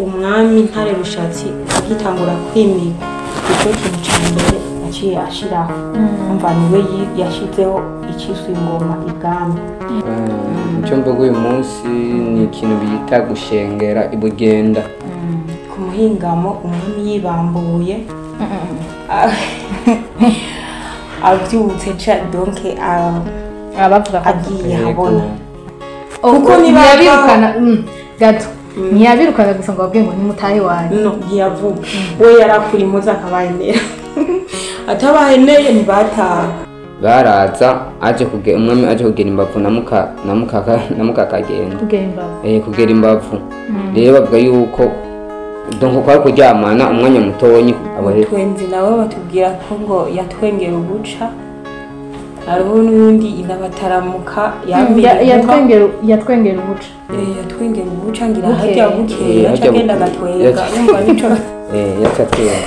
Umwami Ntare Rushatsi agitangura kwimikwa, ico kintu ca mbere yaciye ashiraho, umva, niwe yashizeho iciswe ingoma ibwami. Icyo mvuga uyu munsi ni ikintu bita gushengera ibugenda. Ku muhingamo umwami yibambuye avyutse ca donc abavuga ko agiye habona. Kuko niba ntiyabirukana gato, ntiyabirukana gusa ngo babwiye ngo nimutahe wanyu. No, ntiyavuga, we yarakura impuzu akabahenera, atabaheneye ntibataha. Baraza aje kuge umwami aje kugera imbavu na muka na mukaka na mukakagenda. Kugera imbavu. Eh, kugera imbavu rero bavuga yuko donc kwari kuryamana umwanya mutonyi abo rero. Twenzi nawe batubwira ko ngo yatwengera uguca, hariho n'undi inabataramuka yamira. Yatwengera ubuca. Yatwengera ubuca ngira. Bukeye. Harya bukeye Eh, yaca harya agenda bukeye. agatwenga. Urumva nico. Eh, yacatwenga.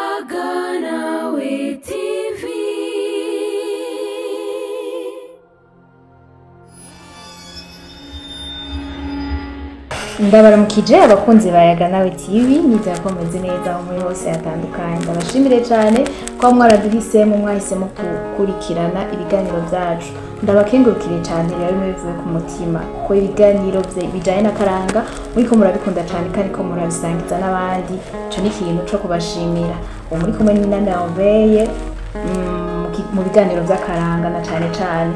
Yaganawe TV. Ndabaramukije abakunzi ba Yaga Nawe TV, nizera ko mumeze neza aho muri hose hatandukanye. Ndabashimire cyane kuba mwaraduhisemo, mwahisemo gukurikirana ibiganiro byacu. Ndabakengurukire cyane rero bimwe bivuye ku mutima ko ibiganiro bijyanye n'akaranga muriko murabikunda cyane kandi ko murabisangiza n'abandi. Ico ni ikintu co kubashimira. Ubu muri kumwe n'Inana Yoveye mu biganiro by'akaranga na cyane cyane.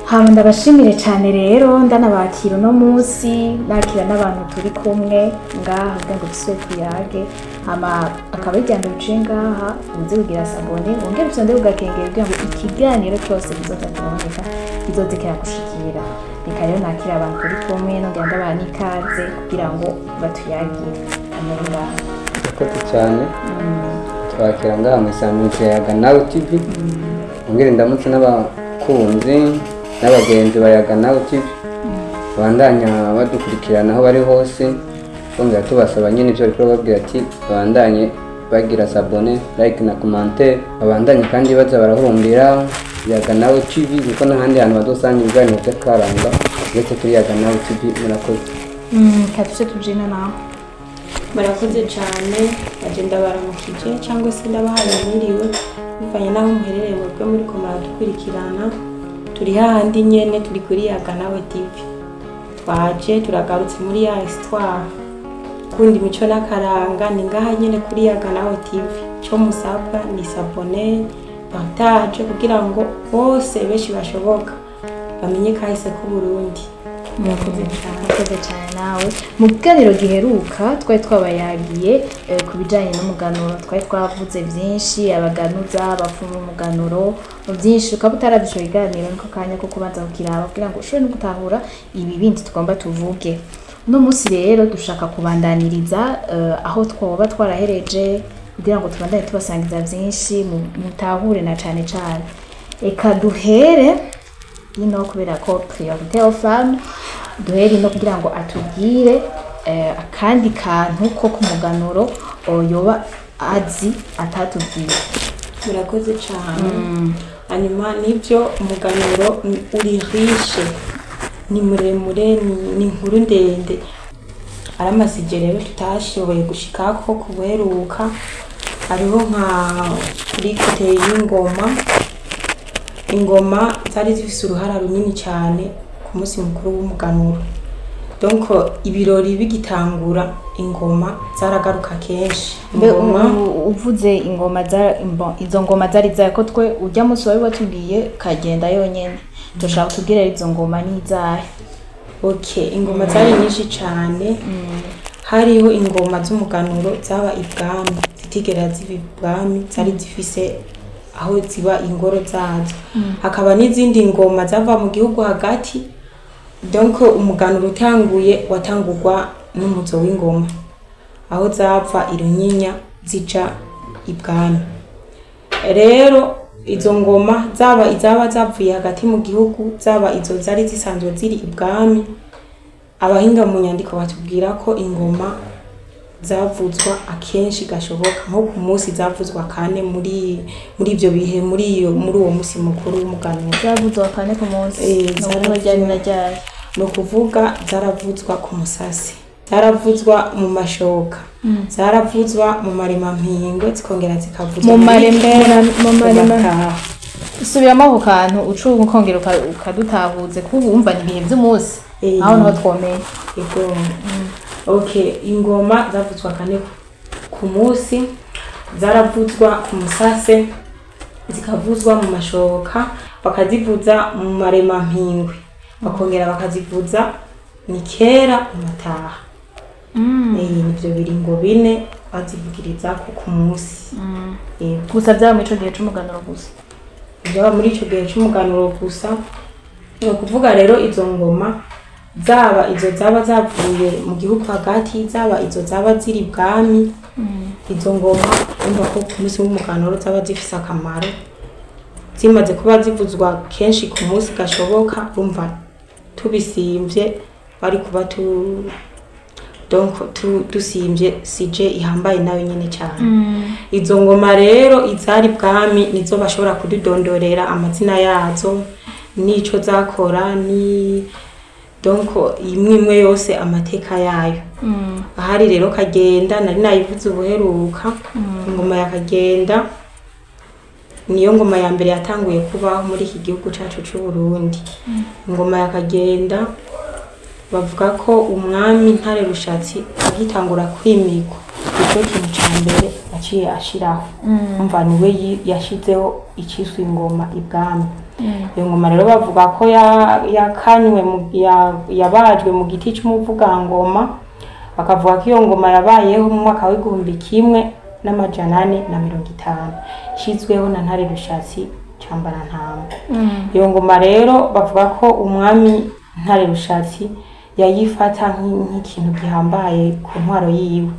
Hama ndabashimire cyane rero, ndanabakira uno munsi, nakira n'abantu turi kumwe ngaha kugira ngo dusubire tuyage. Hama akaba ari irya mbere uciye ngaha, uze kugira s'abonner, wongere usonde ugakengera kugira ngo ikiganiro cyose kizoza kiraboneka, kizoze kiragushikira. Reka rero nakira abantu turi kumwe, nongera ndabaha n'ikaze kugira ngo batuyagire hano ngaha. Murakoze cyane twakira ngaha mu isamirizi ya Yaga Nawe TV. Ongere ndamutse n'abakunzi n'abagenzi ba Yaga Nawe TV bandanya badukurikirana aho bari hose, bongera tubasaba nyine ibyo bariko bababwira ati babandanye bagira s'abonner, like na commentaire, babandanye kandi baza barahurumbira Yaga Nawe TV, kuko n'ahandi hantu badosanga ibiganiro by'akaranga uretse kuri Yaga Nawe TV. Murakoze. Katuse tujina nawe. Murakoze cyane, bagenda baramukije cyangwa se ndabahaye mwiriwe bivanye n'aho muherereye mwebwe muriko muradukurikirana. Turi hahandi nyene, turi kuri Yaga Nawe TV. Twaje turagarutse muri ya histoire kunda imico n'akaranga, ni ngaha nyene kuri Yaga Nawe TV. Cyo musabwa ni s'abonner, partage, kugira ngo bose benshi bashoboka bamenye kahise k'Uburundi. Murakoze cyane. Murakoze cyane nawe. Mu kiganiro giheruka twari twabayagiye ku bijyanye n'umuganuro, twari twavuze byinshi, abaganuza, abapfumu, umuganuro, byinshi. Ukaba utarabye ico kiganiro, niko kanya ko kubanza kukiraba kugira ngo ushobore no gutahura ibi bindi tugomba tuvuge uno munsi. Rero dushaka kubandaniriza aho twoba twarahereje kugira ngo tubandane tubasangiza byinshi, mutahure na cane cane. Eka duhere ino kubera ko priorité aux femmes, duhere ino kugira ngo atubwire akandi kantu ko ku muganuro yoba azi atatubwiye. Murakoze cyane. Hanyuma nibyo, umuganuro uri riche, ni muremure, ni inkuru ndende. Ari amasije rero tutashoboye gushikako kubuheruka. Hariho nka kuri côté y'ingoma. Ingoma zari zifise uruhara runini cyane ku munsi mukuru w'umuganuro. Donc ibirori bigitangura, ingoma zaragaruka kenshi. Mbe Ingoma uvuze ingoma izo ngoma zari zahe? Ko twe urya munsi wari watubwiye kagenda yonyene, dushaka kutubwira izo ngoma n'izahe. Okay, ingoma zari nyinshi cyane. Hariho ingoma z'umuganuro zaba ibwami, zitigera ziba ibwami, zari zifise aho ziba, ingoro zazo. Hakaba n'izindi ngoma zava mu gihugu hagati. Donc umuganuro utanguye watangurwa n'umuzo w'ingoma, aho zava irunyinya zija ibwami. Rero izo ngoma, zaba izaba zavuye hagati mu gihugu, zaba izo zari zisanzwe ziri ibwami, abahinga mu nyandiko batubwira ko ingoma zavuzwa akenshi gashoboka, nko ku munsi zavuzwa kane muri ivyo bihe, muri uwo munsi mukuru w'umuganuro. Zavuzwa kane ku munsi? Ryari na ryari? Ni ukuvuga zaravuzwa ku musasi, zaravuzwa mu mashoka, zaravuzwa mu maremampingo, zikongera zikavuzwa mu maremera. Subiramo ako kantu uca ukongera ukadutahuze, kuko wumva ni ibihe by'umunsi aho niho twomeye. Okay, ingoma zavuzwa kane ku munsi, zaravuzwa ku musase, zikavuzwa mu mashoka, bakazivuza mu maremampingwe, bakongera bakazivuza ni kera mu mataha. Nivyo biringo bine bazivugirizako ku munsi. Gusa vyaba muri ico gihe c'umuganuro gusa? Byaba muri ico gihe c'umuganuro gusa. Ni ukuvuga rero izo ngoma zaba izo zaba zavuye mu gihugu hagati, zaba izo zaba ziri bwami, izo ngoma umva ko ku munsi w'umuganuro zaba zifise akamaro, zimaze kuba zivuzwa kenshi ku munsi gashoboka, umva tubisimvye bari kuba dusimvye sije ihambaye nayo nyene cyane. Izo ngoma rero izari bwami nizo bashobora kududondorera amazina yazo nico zakora, ni donc imwe imwe yose amateka yayo. Ahari rero Kagenda nari nayivuze ubuheruka. Ingoma ya Kagenda niyo ngoma ya mbere yatanguye kubaho muri iki gihugu cacu c'u Burundi. Ingoma ya Kagenda bavuga ko umwami Ntare Rushatsi agitangura kwimikwa, ico kintu ca mbere yaciye ashiraho, umva niwe yashizeho iciswe ingoma ibwami. Iyo ngoma rero bavuga ko yakanywe yabajwe mu giti c'umuvugangoma, bakavuga ko iyo ngoma yabayeho mu mwaka w'1450, ishizweho na Ntare Rushatsi Cambarantama. Iyo ngoma rero bavuga ko umwami Ntare Rushatsi yayifata nk'ikintu gihambaye ku ntwaro yiwe,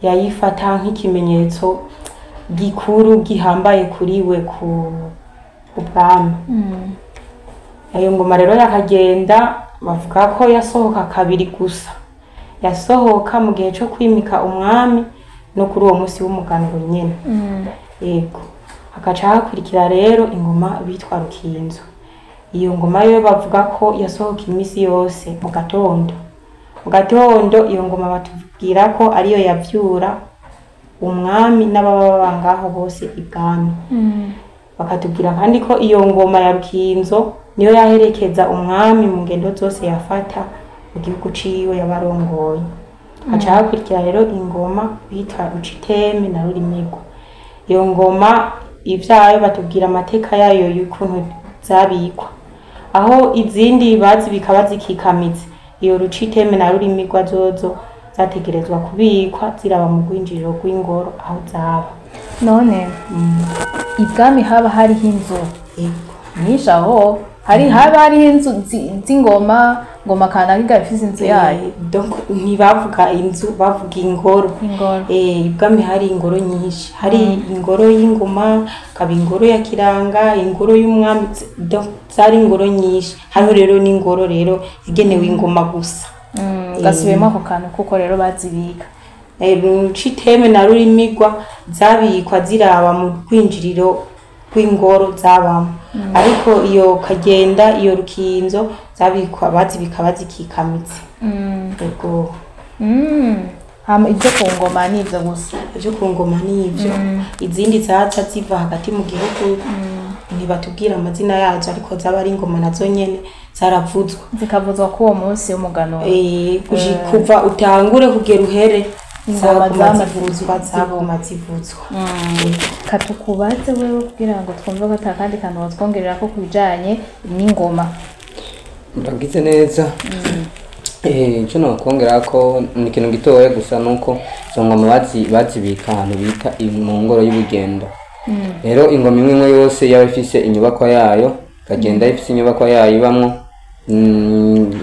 yayifata nk'ikimenyetso gikuru gihambaye kuri we ku bwami. Iyo ngoma rero yakagenda bavuga ko yasohoka kabiri gusa, yasohoka mu gihe cyo kwimika umwami no kuri uwo munsi w'umuganuro nyene. Yego, hagaca hakurikira rero ingoma bitwa Rukinzo. Iyo ngoma yo bavuga ko yasohoka imisi yose mu gatondo. Mu gatondo iyo ngoma batubwira ko ariyo yavyura umwami n'ababa ngaho bose ibwami. Bakatubwira kandi ko iyo ngoma ya Rukinzo niyo yaherekeza umwami mu ngendo zose yafata mu gihugu ciwe yabarongoye. Haca hakurikira rero ingoma bita Ruciteme na Rurimigwa. Iyo ngoma ivyayo batubwira amateka yayo y'ukuntu zabikwa, aho izindi bazibika bazikikamitse, iyo Ruciteme na Rurimigwa zozo zategerezwa kubikwa ziraba mu rwinjiriro rw'ingoro aho zaba. None ibwami haba hariho inzu nyinshi, aho hari haba hariho inzu z'ingoma, ngoma kanaka ikaba ifise inzu yayo. Donc ntibavuga inzu, bavuga ingoro. Ibwami hari ingoro nyinshi, hari ingoro y'ingoma, hakaba ingoro ya Kiranga, ingoro y'umwami, donc zari ingoro nyinshi. Hariho rero n'ingoro rero igenewe ingoma gusa. Gasubiyemo ako kantu kuko rero bazibika. Ruciteme na Rurimigwa zabikwa ziraba mu rwinjiriro rw'ingoro zabamo, ariko iyo Kagenda, iyo Rukinzo zabikwa bazibika bazikikamitse. Yego. Hama ibyo ku ngoma ni ibyo gusa? Ibyo ku ngoma ni ibyo. Izindi zaca ziva hagati mu gihugu ntibatubwira amazina yazo, ariko zaba ari ingoma nazo nyene zaravuzwa, zikavuzwa ko uwo munsi w'umuganuro. Kuva utangure kugera uhere ingoma zivuzwa, zaguma zivuzwa. Katukubaze wewe kugira ngo twumve ko atakandi kantu watwongerera ko kubijanye n'ingoma. Ndagize neza. Ico nokongera ko ni ikintu gitoya gusa, nuko izo ngoma bazibika ahantu bita mu ngoro y'ubugendo. Rero ingoma imwe imwe yose yaba ifise inyubakwa yayo, Kagenda ifise inyubakwa yayo ibamwo,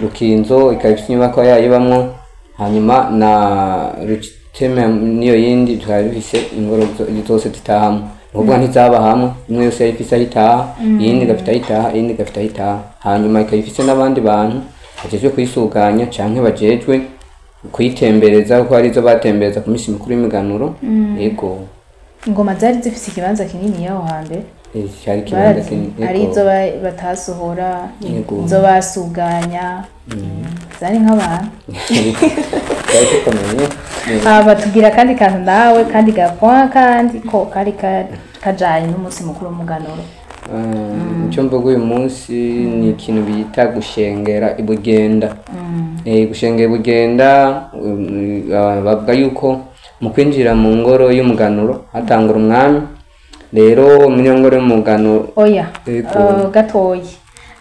Rukinzo ikaba ifise inyubakwa yayo ibamwo, hanyuma na Ruciteme niyo yindi ikaba ifise ingoro zose zitahamwe. Nukuvuga ntizaba hamwe, imwe yose yari ifise aho itaha, iyindi igafita aho itaha, iyindi igafita aho itaha. Hanyuma ikaba ifise n'abandi bantu bajejwe kuyisuganya canke bajejwe Kuyitembereza kuko hari izo batembereza ku minsi mikuru y'imiganuro. Yego. Ingoma zari zifise ikibanza kinini yaho hambere. Cyari ikibanza kinini. Hari izo batasohora, Yego. izo basuganya, zari nk'abantu. Cyari gikomeye. Batubwira kandi kantu nawe kandi gakwa kandi ko kari kajanye n'umunsi mukuru w'umuganuro. Icyo mvuga uyu munsi ni ikintu bita gushengera ibugenda. Gushengera ibugenda, bavuga yuko mu kwinjira mu ngoro y'umuganuro hatangura umwami. Rero muri iyo ngoro y'umuganuro, Oya, Yego. Gatoyi.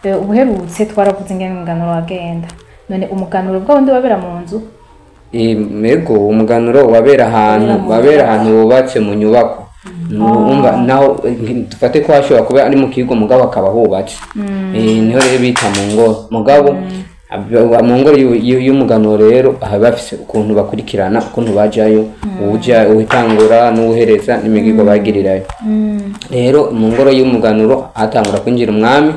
Ubuherutse twaravuze ingene umuganuro wagenda. None umuganuro bwa wundi wabera mu nzu? Yego, umuganuro wabera ahantu, wabera ahantu hubatse mu nyubako. Umva naho dufate ko hashobora kuba ari mu kigo, mugabo akaba hubatse. Niho rero bita mu ngoro. Mugabo mu ngoro y'umuganuro rero aha bafise ukuntu bakurikirana, ukuntu bajayo, uwuja uwitangura n'uwuhereza n'imigigo bagirirayo. Rero mu ngoro y'umuganuro hatangura kwinjira umwami.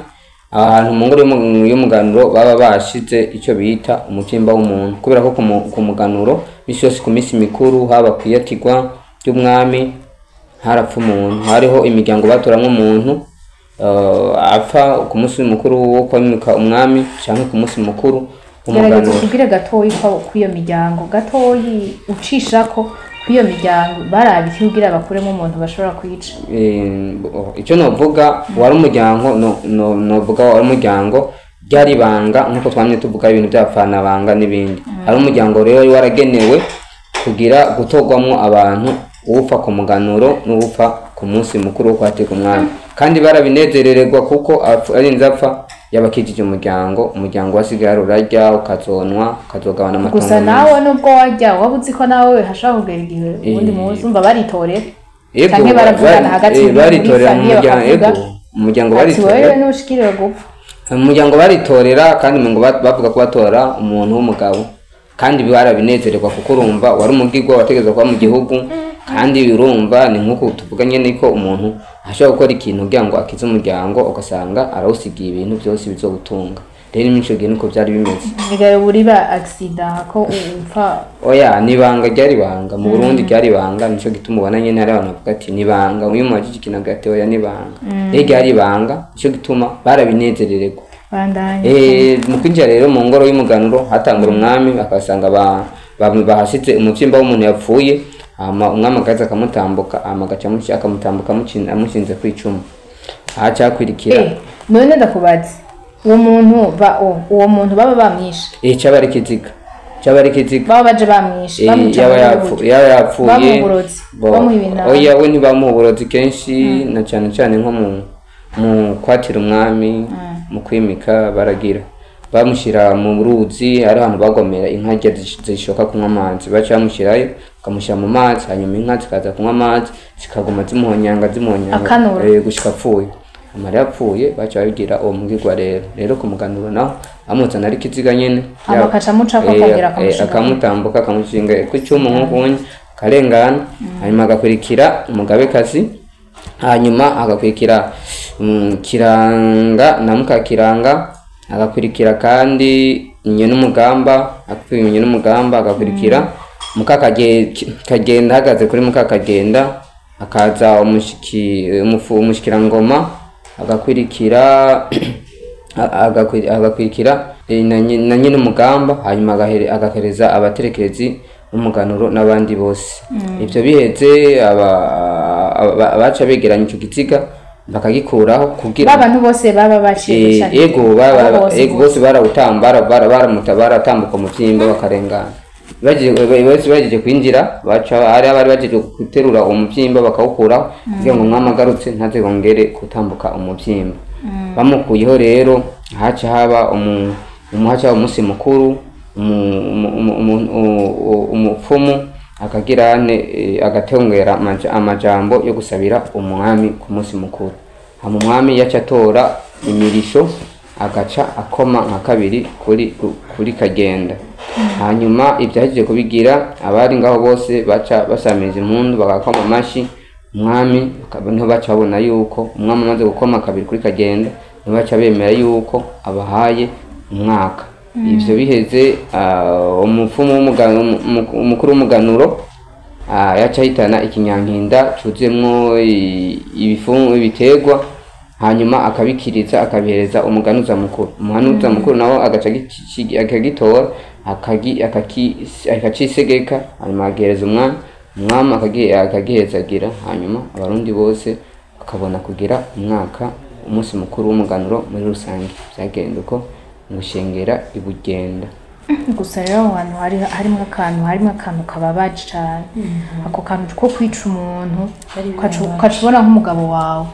Ahantu mu ngoro y'umuganuro baba bashize icyo bita umutimba w'umuntu, kubera ko ku muganuro misi yose ku minsi mikuru haba kwiyatirwa ry'umwami harapfa umuntu. Hariho imiryango batoramwo umuntu apfa ku munsi mukuru wo kwimika umwami canke ku munsi mukuru Gerageza w'umuganuro. utubwire gatoyi ko kw'iyo miryango, gatoyi ucishako kw'iyo miryango baraba iki kugira bakuremo umuntu bashobora kwica. Icyo novuga wari umuryango, novuga wari umuryango ryari ibanga, nkuko twamye tuvuga ibintu by'abapfana n'ibindi. Hari umuryango rero wari waragenewe kugira gutorwamwo abantu, uwupfa ku muganuro n'uwupfa ku munsi mukuru wo kwateka umwami, kandi barabinezerererwa kuko arinze apfa yabakijije umuryango. Umuryango wasigaye urarya, ukazonwa, ukazogabana amatongo Gusa menshi. Nawe nubwo wajya waba uzi ko nawe hashobora kugera igihe ubundi munsi, umva baritorera Ego, canke baravugana hagati muri baritorera mu famille muryango, bakavuga ego, umuryango ati wewe baritorera. ntushikiriwe gupfa. Umuryango baritorera, kandi ngo bavuga ko batora umuntu w'umugabo, kandi barabinezererwa kuko urumva wari umugirwa wategerezwa kuba mu gihugu. Kandi urumva ni nk'uko tuvuga nyene ko umuntu ashobora gukora ikintu kugira ngo akize umuryango, ugasanga arawusigiye ibintu byose bizogutunga. Rero muri ico gihe niko byari bimeze. Bigaye buriba accident ko upfa. Oya, ni ibanga, ryari ibanga mu Burundi, ryari ibanga. Nico gituma ubona nyene hari abantu bavuga ati ni ibanga, uyu mubajije ikintu avuga ati oya ni ibanga. Rero ryari ibanga, nico gituma barabinezerererwa. Bandanye. Mu kwinjira rero mu ngoro y'umuganuro hatangura umwami, bakasanga bahasize umuvyimba w'umuntu yapfuye. Hama umwami akaza akamutambuka, hama agaca akamutambuka amushinze kw'icumu, haca hakwirikira None ndakubaza, uwo muntu uwo muntu baba bamwishe? Caba ari ikiziga, caba ari ikiziga. Baba baje bamwishe, bamwica Yaba muri yapfu, yaba yapfuye. Bamuha uburozi, bamuha ibintu. Oya, we ntibamuha uburozi kenshi, na cyane cyane nko mu kwatira umwami, mu kwimika, baragira bamushyira mu ruzi. Hari ahantu bagomera inka rya zishoka kunywa amazi, baca bamushyirayo, bakamushyira mu mazi, hanyuma inka zikaza kunywa amazi, zikaguma zimuhonyanga, zimuhonyanga. Akanura. Gushika apfuye. Amara yapfuye baca babigira uwo mugirwa. Rero ku muganuro naho amuzana ari ikiziga nyene. Hama akaca amucako, akongera akamushinga. Akamutambuka, akamushinga ku icumu nk'ukunye, akarengana. Hanyuma agakurikira umugabekazi, hanyuma agakurikira Kiranga na Mukakiranga, agakurikira kandi Nyen'umugamba, agakurikira Nyen'umugamba, agakurikira Mukakagenda, ahagaze kuri Mukakagenda, akaza umushikirangoma, agakurikira agakurikira na Nyen'umugamba, hanyuma agahereza abaterekerezi b'umuganuro n'abandi bose. Ivyo biheze, abaca begeranya ico kiziga bakagikuraho kugira Ba bantu bose baba baciye guca. Ego, Abo bose. Ego, bose barawutamba, baratambuka mu vyimba bakarengana. Bose bagiye kwinjira, baca hari abari bagiye guterura uwo muvyimba bakawukuraho kugira ngo umwami agarutse ntaze yongere gutambuka umuvyimba. Bamukuyeho rero haca haba haca haba umunsi mukuru, umupfumu akagira ane, agatongera amajambo yo gusabira umwami ku munsi mukuru. Hama umwami yaca atora imirisho, agaca akoma nka kabiri kuri Kagenda. Hanyuma ibyo ahejeje kubigira, abari ngaho bose baca basamiriza impundu, bagakoma amashi. Umwami niho baca babona yuko umwami amaze gukoma kabiri kuri Kagenda, niho baca bemera yuko abahaye umwaka. Ivyo biheze, umupfumu umukuru w'umuganuro yaca ahitana ikinyankinda cuzuyemwo ibiterwa, hanyuma akabikiriza akabihereza umuganuza mukuru. Umuhanuza mukuru nawe agaca akagitora, akacisegeka, hanyuma agahereza umwami, umwami akagihezagira, hanyuma abarundi bose bakabona kugira umwaka umunsi mukuru w'umuganuro muri rusange. Vyagenda uko mu gushengera i Bugenda. Gusa rero aho hantu harimo akantu kababaje cane. Ako kantu ko kwica umuntu, Byari bibabaje. Ukaca ubona nk'umugabo wawe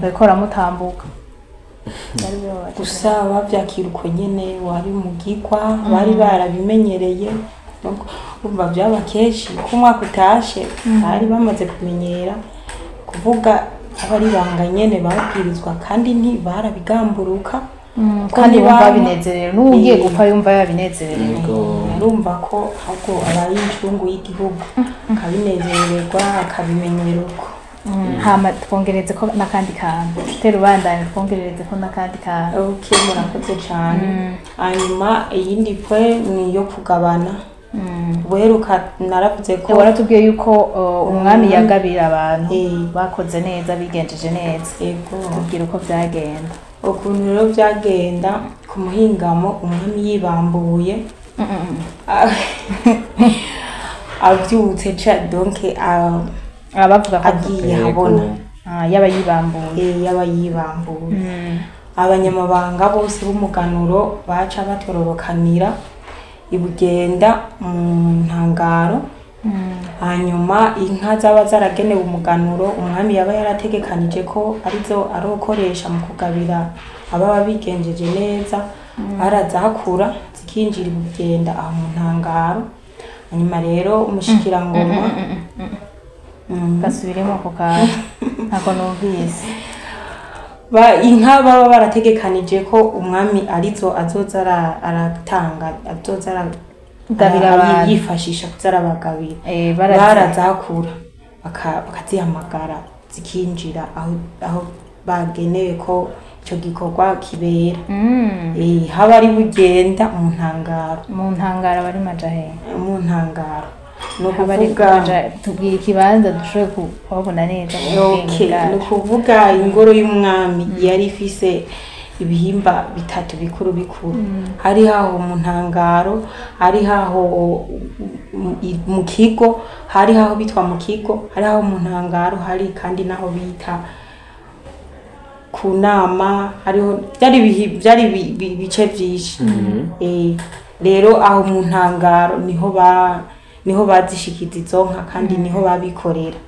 bariko baramutambuka. Gusa bavyakira uko nyene, wari mugigwa, bari barabimenyereye. Donc, urumva vyaba kenshi ko umwaka utashe bari bamaze kumenyera kuvuga aba ari ibanga nyene babwirizwa, kandi ntibarabigamburuka. Ko Kandi bumva ntibama babinezerewe, n'uwo ugiye gupfa yumva yabinezerewe. Arumva ko ahubwo abaye incungu y'igihugu, akabinezererwa, akabimenyera uko. Hama twongereze ko n'akandi kantu, tera ubandanye, twongerereze ko n'akandi kantu. Ok, murakoze cyane. Hanyuma iyindi point ni iyo kugabana. Ubuheruka naravuze ko Waratubwiye yuko umwami yagabira abantu bakoze neza, bigenjeje neza. Ego. Tubwira uko vyagenda. Ukuntu rero byagenda ku muhingamo, umwami yibambuye, avyutse ca donc abavuga ko agiye habona. Ah, yaba yibambuye. Yaba yibambuye, abanyamabanga bose b'umuganuro baca batororokanira ibugenda mu ntangaro. Hanyuma inka zaba zaragenewe umuganuro, umwami yaba yarategekanije ko arizo arokoresha mu kugabira ababa bigenjeje neza, barazakura zikinjira ibugenda aho mu ntangaro. Hanyuma rero umushikirangoma Gasubiremo ako kantu, ntabwo numvise. Inka baba barategekanije ko umwami arizo azoza aratanga, azoza Gabira abantu. yifashisha kuza arabagabira. Barazi. Barazakura bakazihamagara zikinjira aho bagenewe ko ico gikorwa kibera. Haba ari bugenda mu ntangaro. Mu ntangaro bari majahe? Mu ntangaro ni Haba ari ukuvuga tubwira ikibanza dushobore kuhabona neza mu bwenge Okay, ni bwacu. ukuvuga ingoro y'umwami yari ifise ibihimba bitatu bikuru bikuru. Hari haho mu ntangaro, hari haho mu kigo, hari haho bitwa mu kigo, hari haho mu ntangaro, hari kandi naho bita ku nama. Hariho byari ibice byinshi. Rero aho mu ntangaro niho bazishikiza izo nka, kandi niho babikorera.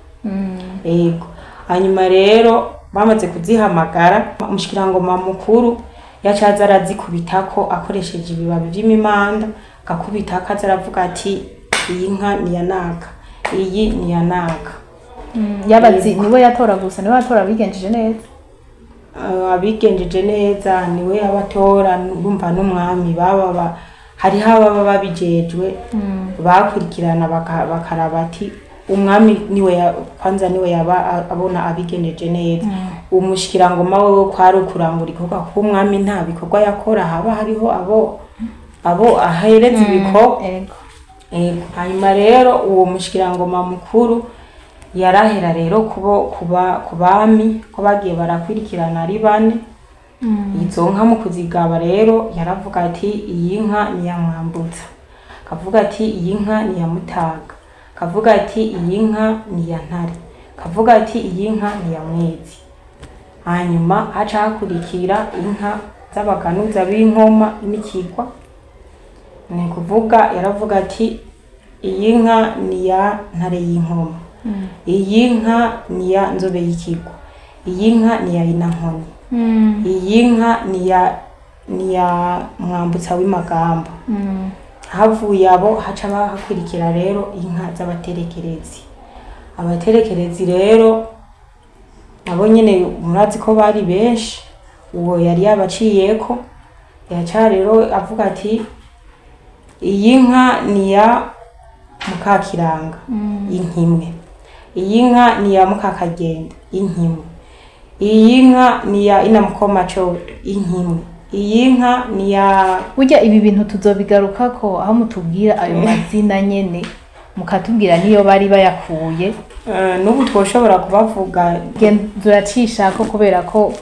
Yego. Hanyuma rero bamaze kuzihamagara, umushikirangoma mukuru yacaza arazikubitako akoresheje ibibabi vy'imimanda, agakubitako aza aravuga ati: "Iyi nka ni iya naka, iyi ni iya naka." Yabazi niwe yatora gusa, niwe yatora abigenjeje neza? Abigenjeje neza niwe abatora. Urumva n'umwami baba hariho ababa babijejwe bakurikirana, bakaraba ati umwami niwe kwanza niwe yaba abona abigenjeje neza. Umushikirangoma wewe kwari ukurangura igikorwa, kuko umwami nta bikorwa yakora, haba hariho abo ahereza ibikorwa. Ego. Ego. Hanyuma rero uwo mushikirangoma mukuru yarahera rero kubo kuba ku bami ko bagiye barakurikirana ari bane. Izo nka mu kuzigaba rero yaravuga ati: "Iyi nka ni iya Mwambutsa," akavuga ati: "Iyi nka ni iya Mutaga," akavuga ati: "Iyi nka ni iya Ntare," akavuga ati: "Iyi nka ni iya Mwezi." Hanyuma haca hakurikira inka z'abaganuza b'inkoma n'ikigwa. Ni ukuvuga yaravuga ati: "Iyi nka ni iya Ntare y'inkoma, iyi nka ni iya Nzobe y'ikigwa, iyi nka ni iya Inankoni, iyi nka ni iya Mwambutsa w'Imagamba." Havuye abo haca hakurikira rero inka z'abaterekerezi. Abaterekerezi rero nabo nyene murazi ko bari benshi. Uwo yari yabaciyeko yaca rero avuga ati: "Iyi nka ni iya Mukakiranga, inka imwe, iyi nka ni iya Mukakagenda, inka imwe, iyi nka ni iya Inamukomaco, inka imwe." Iyi nka ni ya Burya ibi bintu tuzobigarukako aho mutubwira ayo mazina nyene, mukatubwira niyo bari bayakuye. N'ubu twoshobora kubavuga. Genda uracishako kubera ko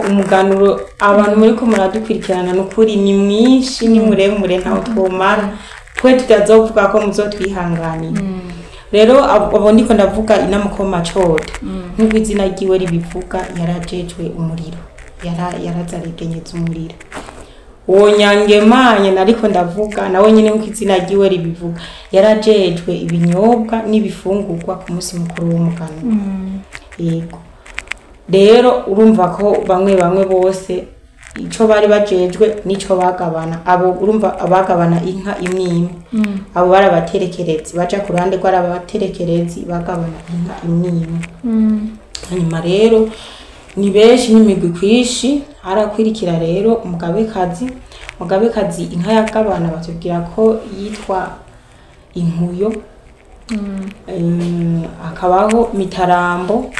Umuganuro, abantu muri ko muradukurikirana, ni ukuri ni mwinshi, ni muremure, ntawo twomara twe tutazovuga ko muzotwihanganira. Rero abo ndiko ndavuga, inamukoma coda, nk'uko izina ryiwe ribivuga, yarajejwe umuriro, yaraza aregenyeza umuriro. Uwo Nyangemanye nariko ndavuga nawe nyine, nk'uko izina ryiwe ribivuga, yarajejwe ibinyobwa n'ibifungurwa ku munsi mukuru w'umuganuro. Yego, rero urumva ko bamwe bamwe bose ico bari bajejwe nico bagabana. Abo urumva abagabana inka imwe imwe, abo bari abaterekerezi, baja ku ruhande rw'abaterekerezi, bagabana inka imwe imwe. Hanyuma rero ni benshi n'imigwi kwishi harakwirikira. Rero umugabekazi, umugabekazi inka yagabana batubwira ko yitwa Inkuyo. Hakabaho Mitarambo.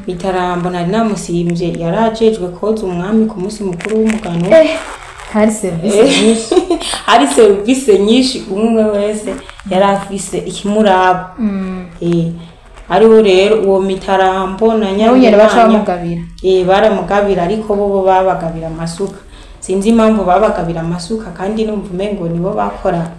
Mitarambo nari namusimvye, yarajejwe koza umwami ku munsi mukuru w'umuganuro. Hari serivisi nyinshi. Hari serivisi nyinshi, umwe wese yari afise ikimuraba. Hariho rero uwo Mitarambo na Nawe nyene baca Nyangemanya. bamugabira. Baramugabira, ariko bo babagabira amasuka. Sinzi impamvu babagabira amasuka, kandi numva umengo nibo bakora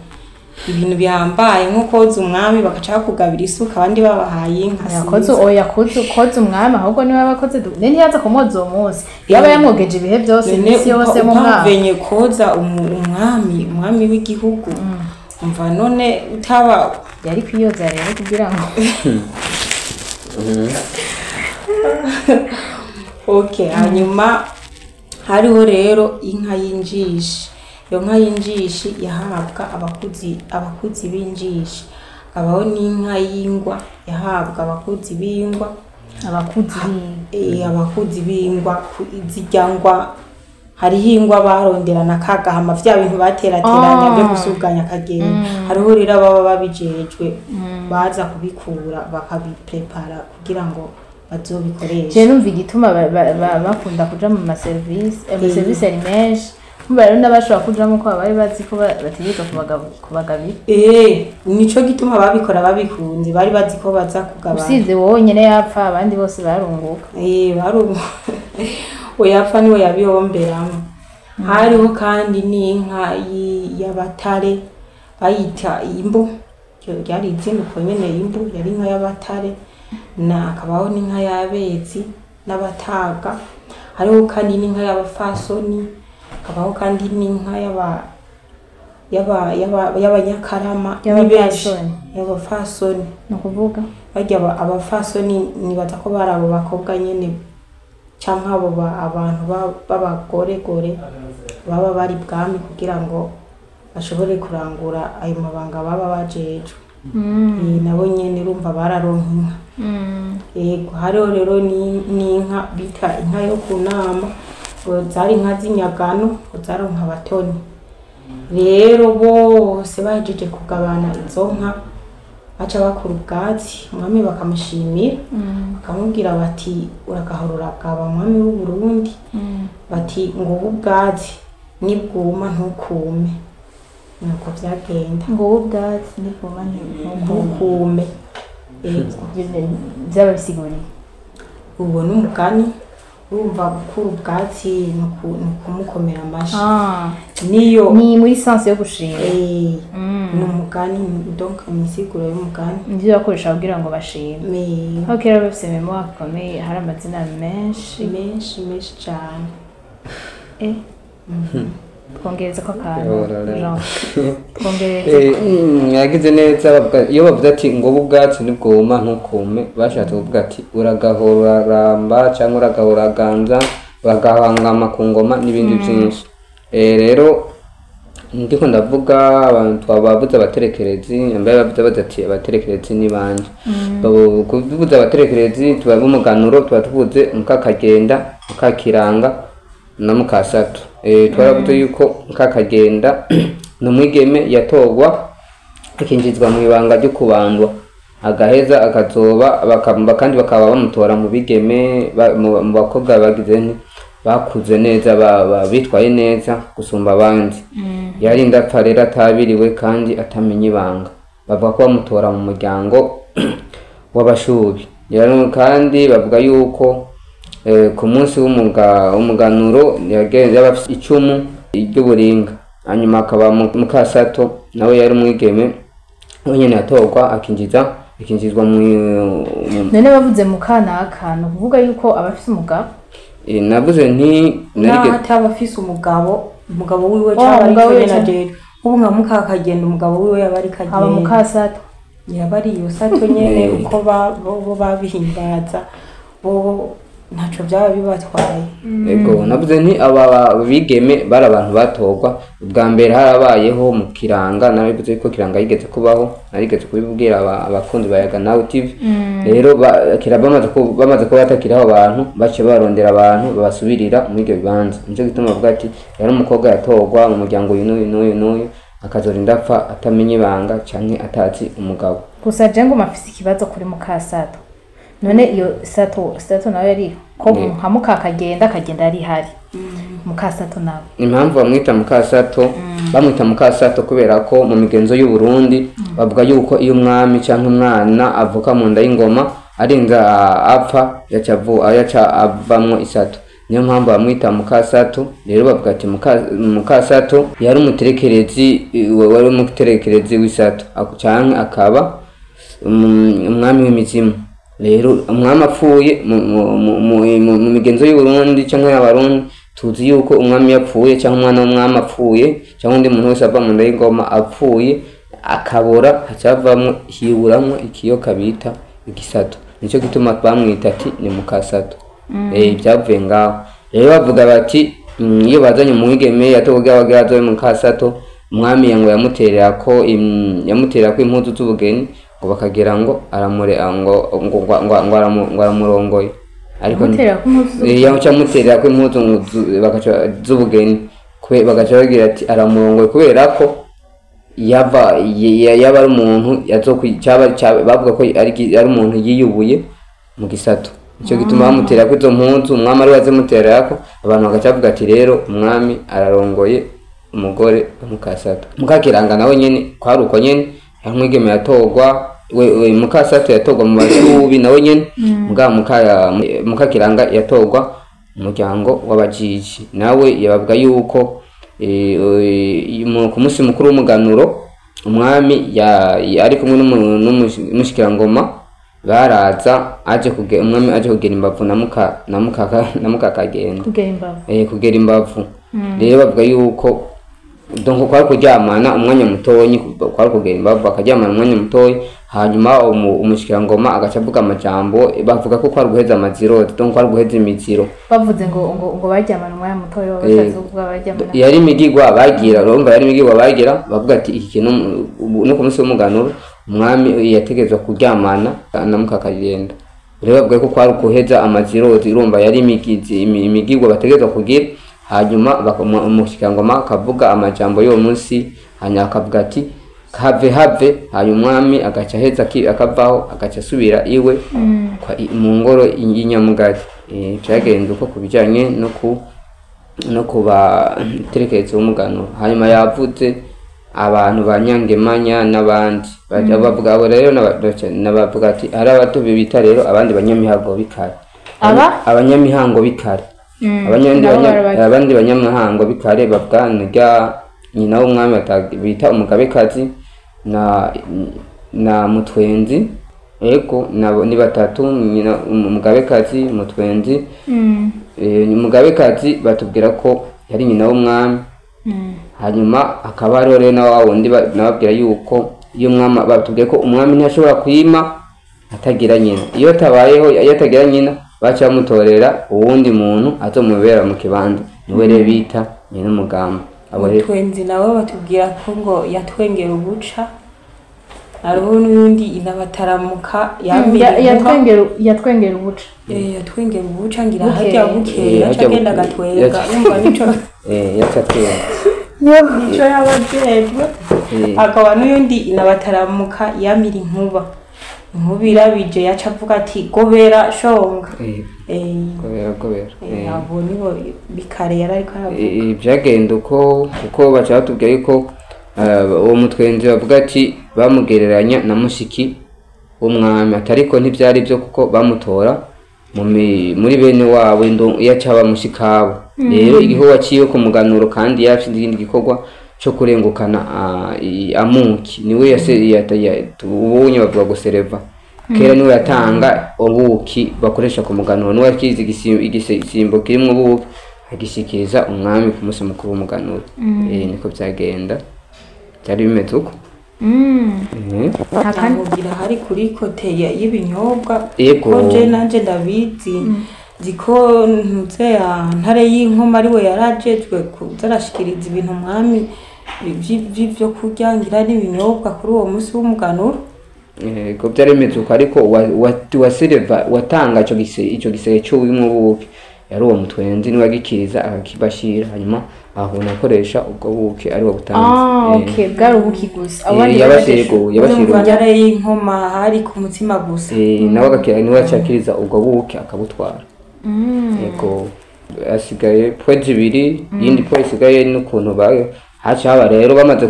ibintu bihambaye nko koza umwami, bagaca bakugabira isuka, abandi babahaye inka. Yakoze Sinzi. Oya, koza umwami ahubwo niwe abakoze, ne ntiyaza kumwoza uwo munsi, yaba yamwogeje ibihe byose, None iminsi yose mu mwaka. Utavenye koza umwami w'igihugu, umva none utaba Yari kwiyoza rero kugira ngo Okay, hanyuma hariho rero inka y'injishi. Iyo nka y'injishi yahabwa abakuzi b'injishi. Hakabaho n'inka y'ingwa yahabwa abakuzi b'ingwa. Abakuzi? Abakuzi b'ingwa, zirya ngwa, hariho ingwa baronderana kagahama, vya bintu baterateranya byo gusuganya akagenda. Hariho rero ababa babijejwe, baza kubikura bakabiprepara kugira ngo bazobikoreshe. Je numva igituma bakunda kuja mu maserivisi, amaserivisi ari menshi. Umva rero n'abashobora kujamo ko bari bazi ko bategerezwa kubagabira. Nico gituma babikora babikunze, bari bazi ko baza kugabana. Usize wowe nyene yapfa, abandi bose barunguka. Barungu uyapfa niwe yabihomberamo. Hariho kandi n'inka y'abatare bayita Imbu. Iryo ryari izina uko nyene, Imbu, yari inka y'abatare. Na hakabaho n'inka y'abezi n'abataga. Hariho kandi n'inka y'abafasoni, hakabaho kandi n'inka y'abanyakarama. Ni benshi. Y'abafasoni? Y'abafasoni. Ni ukuvuga? Barya abafasoni nibaza ko bari abo bakobwa nyene, canke abo abantu b'abagoregore baba bari bwami kugira ngo bashobore kurangura ayo mabanga baba bajejwe. Nabo nyene urumva bararonka inka. Yego, hariho rero n'inka bita inka yo ku nama, ngo zari inka z'inyagano, ngo zaronka abatoni. Rero bose bahejeje kugabana izo nka, baca bakura ubwatsi, umwami bakamushimira, bakamubwira bati: "Uragahora uragaba, mwami w'u Burundi." Bati: "Ngubu ubwatsi, nibwuma ntukume." Nuko vyagenda. Ngo wowe ubwatsi nibwuma ntukume. Ntukume, yego. Byaba bisiguriye? Uwo ni umugani. Urumva gukura ubwatsi ni ukumukomera amashi. Niyo Ni muri sens yo gushima. Ni umugani, donc ni insiguro y'umugani. Nivyo bakoresha kugira ngo bashime. Aho kera bafise mémoire ikomeye, hari amazina menshi. Menshi menshi cane. Twongereza ko akantu. Oh là là. Jean, twongereza. Yagize neza. Iyo bavuze ati ngo ubu ubwatsi nibwuma ntukume, bashatse kuvuga ati uragahora uraramba, cyangwa uragahora uraganza, uragahangama ku ngoma n'ibindi byinshi. Rero ndiko ndavuga abantu twabavuze abaterekerezi, ambaye bavuze bavuze ati abaterekerezi ni bande? Kuvuze abaterekerezi tuba b'umuganuro, tuba tuvuze Mukakagenda, Mukakiranga na Mukasato. Twaravuze yuko Mukakagenda ni umwigeme yatorwa akinjizwa mu ibanga ryo kubandwa, agaheza akazoba kandi bakaba bamutora mu bigeme mu bakobwa bagize nti bakuze neza, bitwaye neza gusumba abandi. Yarinda apfa rero atabiriwe kandi atamenya ibanga. Bavuga ko bamutora mu muryango w'abashubi. Rero kandi bavuga yuko ku munsi w'umuganuro yaba afise icumu ry'uburinga. Hanyuma akaba Mukasato nawe yari umwigeme, we nyene yatorwa akinjizwa mu None bavuze mukanaka, ni ukuvuga yuko aba afise umugabo? Navuze nti naho ataba afise umugabo, umugabo wiwe Oh, caba ari umugabo wiwe nyene ca- ajejwe. Ubu nka Mukakagenda umugabo wiwe yaba ari Aba Kagenda. Mukasato. Yaba ari iyo sato nyene, uko bo babihimbaza, bo ntaco byaba bibatwaye. Ego, navuze nti aba bigeme bari abantu batorwa ubwa mbere. Harabayeho mu Kiranga, narabivuze ko Kiranga yigeze kubaho, narigeze kubibwira abakunzi ba Yaga Nawe TV. Rero bamaze kuba batakiriho abantu, baciye barondera abantu babasubirira muri ibyo bibanza. Nico gituma bavuga ati yari umukobwa yatorwa mu muryango uyu n'uyu n'uyu n'uyu, akazorinda apfa atamenya ibanga canke atazi umugabo. Gusa je nguma afise ikibazo kuri Mukasato. None iyo sato nawe yari ko nka Mukakagenda, akagenda ari hari Mukasato nawe? Impamvu bamwita Mukasato, bamwita Mukasato kubera ko mu migenzo y'u Burundi bavuga yuko iyo umwami cyangwa umwana avuka mu nda y'ingoma arinza apfa, yaca avamwo isato. Niyo mpamvu bamwita Mukasato. Rero bavuga ati Mukasato yari umuterekerezi, wari umuterekerezi w'isato, canke akaba umwami w'imizimu. Rero umwami apfuye, mu migenzo y'u Burundi canke y'Abarundi, tuzi yuko umwami yapfuye cyangwa umwana w'umwami apfuye cyangwa undi muntu wese ava mu nda y'ingoma apfuye akabora, hacavamwo, hiburamwo ikiyoka bita igisato. Nicyo gituma bamwita ati ni Mukasato. Byavuye ngaho. Rero bavuga bati iyo bazanye umwigeme yatoga azobe Mukasato, umwami ngo yamuterera ko impuzu z'ubugeni, ngo bakagira ngo aramure ngo ngo ngo ngo ngo ngo aramurongoye, ariko Yamuterera ko impuzu z'ubugeni? Yamuca amuterera ko impuzu ngo bagaca z'ubugeni, bagaca bagira ati aramurongoye, kubera ko yava yaba ari umuntu cyaba bavuga ko ari umuntu yiyubuye mu gisato. Nicyo gituma bamutera ko izo mpuzu, umwami ari we azimuterera ko, abantu bagaca bavuga ati rero umwami ararongoye umugore wa Mukasato. Mukakiranga nawe nyene kwari uko nyene, yari umwigeme yatorwa. We Mukasato yatorwa mu Bashubi nawe nyene, mugabo Mukakiranga yatorwa mu muryango w'Abajiji. Nawe yabavuga yuko ku munsi mukuru w'umuganuro umwami ari kumwe n'umushikirangoma, baraza aje umwami aje kugera imbavu na Mukakagenda. Kugera imbavu? Kugera imbavu. Rero bavuga yuko donc kwari kuryamana umwanya mutonyi, kwari kugera imbavu bakaryamana umwanya mutoyi, hanyuma umushikirangoma agaca avuga amajambo. Bavuga ko kwari guheza amaziro, donc kwari guheza imiziro. Bavuze ngo baryamana umwanya mutoya, baba bashatse kuvuga baryamana? Yari imigigwa bagira, urumva yari imigigwa bagira, bavuga ati iki kintu no ku munsi w'umuganuro umwami yategerezwa kuryamana na Mukakagenda. Rero bavuga ko kwari guheza amazirozi, urumva yari imigigwa bategerezwa kugira, hanyuma umushikirangoma akavuga amajambo y'uwo munsi, hanyuma akavuga ati have have, hanyuma umwami agaca aheza akavaho, agaca asubira iwe mu ngoro y'inyamugari. Vyagenze uko ku bijanye no kuba terekereza w'umuganuro. Hanyuma yavuze abantu ba Nyangemanya n'abandi. Baja bavuga abo rero n'abavuga ati hari abato bita rero abandi banyamihango b'ikare. Aba? Abanyamihango b'ikare. Nabo barabaki. Abandi banyamihango b'ikare bavuga nirya nyina w'umwami bita umugabekazi na Mutwenzi. Ego, nabo ni batatu: nyina, umugabekazi, Mutwenzi. Umugabekazi batubwira ko yari nyina w'umwami. Hanyuma hakaba hariho rero na wa wundi nababwira yuko iyo umwami, batubwiye ko umwami ntiyashobora kwima atagira nyina. Iyo atabayeho, iyo atagira nyina, baca bamutorera uwundi muntu azomubera mu kibanza, niwe rero bita nyina umugamba. Abo rero Mutwenzi nawe batubwira ko ngo yatwengera ubuca. Hariho n'undi inabataramuka yamira inkuba. Yatwengera ubuca? Yatwengera ubuca ngira Bukeye. harya bukeye Eh, yaca harya agenda bukeye. agatwenga. Urumva nico yaca atwenga. Nico yaba ajejwe. Hakaba n'uyundi inabataramuka yamira inkuba. Inkubirabije yaca avuga ati gobera shonga. Gobera gobera. Abo nibo bikare yari ariko aravuga. Byagenda uko, kuko baca batubwira yuko uwo mutwenzi bavuga ati bamugereranya na mushiki w'umwami, atariko ntivyari byo, kuko bamutora muri bene wabo yaca mushikabo. Rero igikorwa ciwe ku muganuro, kandi yarafite ikindi gikorwa cyo kurengukana amuki, niwe ubunye bavuga gusereva, kera niwe yatanga ubuki bakoresha ku muganuro, niwe yakize igisimbo kirimwo ubuki agishikiriza umwami ku munsi mukuru w'umuganuro. Niko byagenda, byari bimeze uko. Ntamubwira hari kuri kote y'ibinyobwa. Yego. Ko je nanje ndabizi, nzi ko ntuze ya ntare y'inkoma ariwe yarajejwe kuza arashikiriza ibintu umwami vy'ivyo kurya ngira n'ibinyobwa kuri uwo munsi w'umuganuro. Yego, byari bimeze uko, ariko wasereva watanga ico gisege c'ubumwe ubuki yari uwo mutwenzi, niwe agikiriza akakibashira, hanyuma ahubona akoresha ubwo buki ari we butanze. Okay, bwari ubuki gusa. Abandi Yabashiriye yabashiriye. Urumva ntare y'inkoma hari ku mutsima gusa. Nawe agakira, niwe acakiriza ubwo buki akabutwara. Yego, asigaye point zibiri. Iyindi point isigaye n'ukuntu haca haba rero bamaze